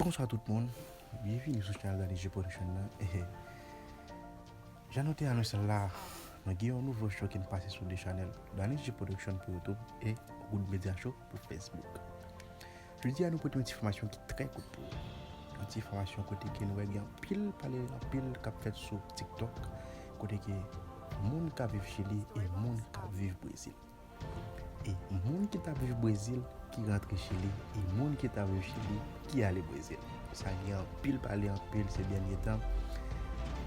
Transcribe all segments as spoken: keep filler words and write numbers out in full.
Bonswa tout moun, byenvini sou chanèl Danny J Production nan. Jan nou te anonse l la, nou gen yon nouvo show ki n pase sou de chanèl, Danny J Production pou YouTube e Good Media Show pou Facebook. Jodi a nou pote yon ti fòmasyon ki trè kout pou ou. Yon ti fòmasyon kote ke nou wè gen anpil pale, anpil k ap fèt sou TikTok, kote ke moun k ap viv Chili e moun k ap viv Brezil. E moun ki t ap viv Brezil ki rantre Chili, e moun ki t ap viv Chili ki ale Brezil. Sa gen anpil pale, anpil se dènye tan.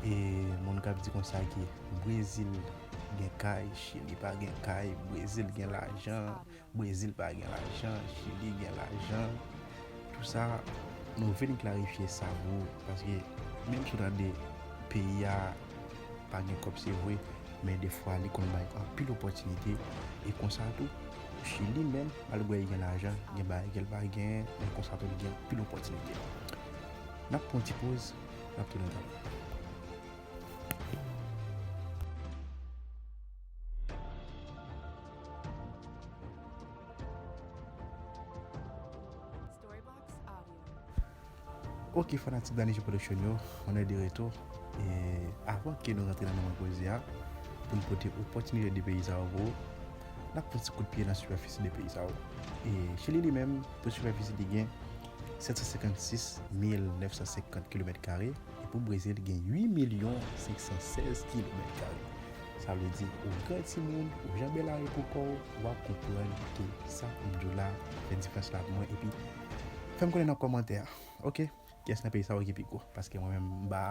E moun k ap di konsa ke Brezil gen kay, Chili pa gen kay, Brezil gen lajan, Brezil pa gen lajan, Chili gen lajan. Tou sa, nou vin klarifye sa pou ou, paske menm si w tande peyi a pa gen kòb, se vre, men defwa li konn bay anpil opòtinite. E konsa tou, Chili menm, malgre li gen lajan, gen bagay ke l pa genyen, men konsa tou li gen anpil opòtinite. N ap pran yon ti poz, n ap tounen talè. Ok, fanatik Danny J Production yo, on est de retour. E avan ke nou rantre nan moman koze a, pou n pote opòtinite de peyi sa yo pou ou, n ap pran ti kout pye nan sipèfisi de peyi sa yo. E Chili li menm, pou sipèfisi li gen sèt san senkannsis mil nèf san senkant kilomèt kare, e pou Brezil gen uit milyon senk san sèz kilomèt kare. Sa vle di, ou gran timoun, ou janbe lari pou kò w, w ap konprann ke sa m di w la fè diferans la pou mwen. Epi, fè m konnen nan kòmantè a, ok? Kiyès nan peyi sa yo ki pi gwo? Paske mwen menm, m pa,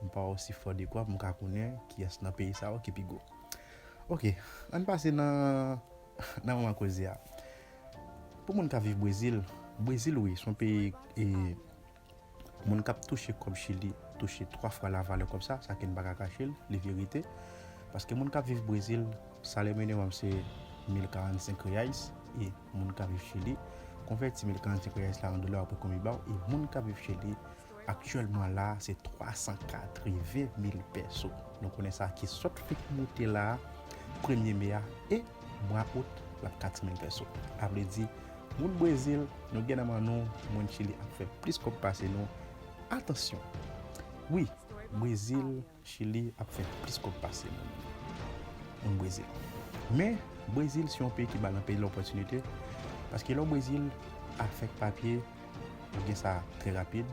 m pa osi fò de kwa pou m ka konnen kiyès nan peyi sa yo ki pi gwo. Ok, ann pase nan, nan moman koze a. Pou moun k ap viv Brezil, Brezil, wi, se yon peyi, e, moun k ap touche kòb Chili touche twa fwa lavalè kòb sa, sa ke n pa ka kache l, li verite. Paske moun k ap viv Brezil, salè minimòm se mil karannsenk reais, e moun k ap viv Chili, konvèti mil karannsenk reais la an dola, w ap wè konbyen li ba w, e moun k ap viv Chili, aktyèlman la, se twa san katreven mil pèso. Nou konnen sa ki sot fèk moute la, premye me a, e mwa out, l ap katreven mil pèso. Sa vle di, moun Brezil, nou gen nan men nou, moun Chili ap fè plis kòb pase nou. Atansyon! Wi, Brezil, Chili ap fè plis kòb pase moun, moun Brezil. Men, Brezil se yon peyi ki ba l anpil opòtinite, paske lè w Brezil, afè papye, ou gen sa trè rapid,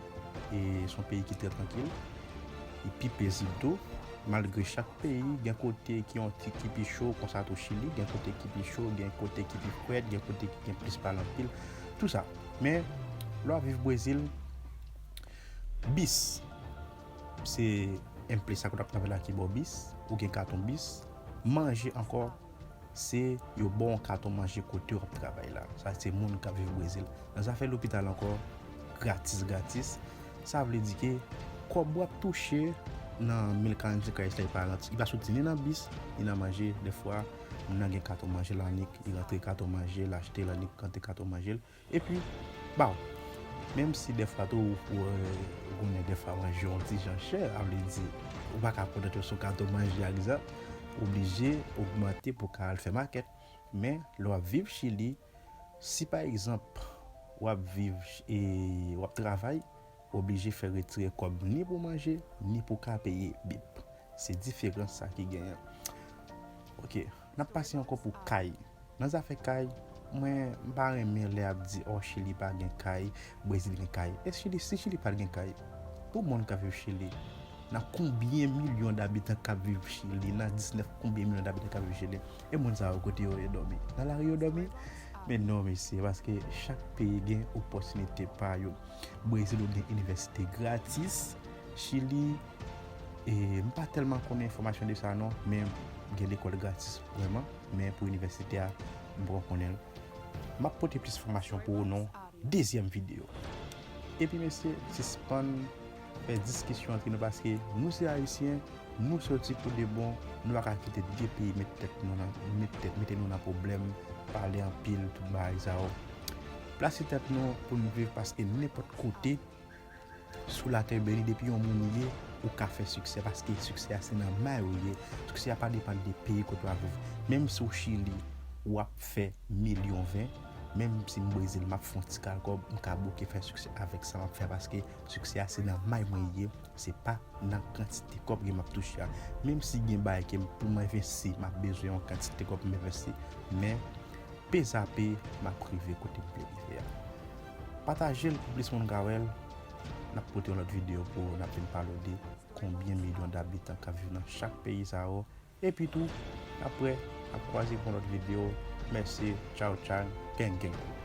e se yon peyi ki trè trankil, e pi pezib tou, malgre chak peyi gen kote ki yon ti ki pi cho, konsa tou Chili, gen kote ki pi cho, gen kote ki pi frèt, gen kote ki gen plis pale anpil, tou sa. Men, lè w ap viv Brezil, bis, se M-Pesa kote w ap travay la ki ba w bis, ou gen katon bis, manje ankò, se yo ba w yon katon manje kote w ap travay la. Sa se moun k ap viv Brezil. Nan zafè lopital ankò, gratis, gratis. Sa vle di ke kòb w ap touche nan mil karannsenk reais la, li pa rantre, li pa soti ni nan bis, ni nan manje. Dèfwa, moun nan gen katon manje l annik, li rantre katon manje l, achte l annik, rantre katon manje l. Epi, ba w. Menm si dèfwa tou, ou, ou konnen dèfwa manje yon ti jan chè, sa vle di, ou pa ka kontante w sou katon manje a, egzanp, ou oblije ogmante pou w ka al fè makèt. Men, lè w ap viv Chili, si pa egzanp, w ap viv, e, w ap travay, ou oblije fè retire kòb ni pou manje, ni pou w ka peye bip. Se diferans sa ki genyen. Ok, n ap pase ankò pou kay. Nan zafè kay, mwen, m pa renmen lè y ap di, "Oh, Chili pa gen kay, Brezil gen kay." E Chili, si Chili pa t gen kay, pou moun k ap viv Chili, nan konbyen milyon dabitan k ap viv Chili, nan disnèf konbyen milyon dabitan k ap viv Chili, e moun sa yo kote yo ye dòmi? Nan lari yo dòmi? Men non, mesye, paske chak peyi gen opòtinite pa yo. Brezil, ou gen inivèsite gratis. Chili, e, m pa tèlman konnen enfòmasyon de sa non, men gen lekòl gratis vrèman, men pou inivèsite a, m poko konnen l. M ap pote plis enfòmasyon pou ou nan dezyèm videyo. Epi mesye, sispann fè diskisyon antre nou, paske nou se Ayisyen, nou soti pou de bon, nou pa ka kite de peyi met tèt nou nan, met tèt, mete nou nan pwoblèm, pale anpil, tout bagay sa yo. Plase tèt nou pou n viv, paske nenpòt kote sou latè beni, depi yon moun ye, ou ka fè siksè, paske siksè a se nan may ou ye. Siksè a pa depann de peyi kote w ap viv. Menm si w Chili, w ap fè milyon ven, Menm si m brize l, m ap fè yon ti kal kòb, m ka bouke fè siksè avèk sa m ap fè, paske siksè a se nan may mwen li ye, se pa nan kantite kòb ke m ap touche a. Menm si gen bagay ke m, pou m envesti, m ap bezwen yon kantite kòb pou m envesti, men pe a pe, m ap rive kote m vle rive a. Pataje l pou plis moun ka wè l. N ap pote yon lòt videyo pou n ap vin pale de konbyen milyon d'abitan k ap viv nan chak peyi sa yo. Epi tou, apre, n ap kwaze pou yon lòt videyo. Mèsi, tchaw tchaw, gang gang.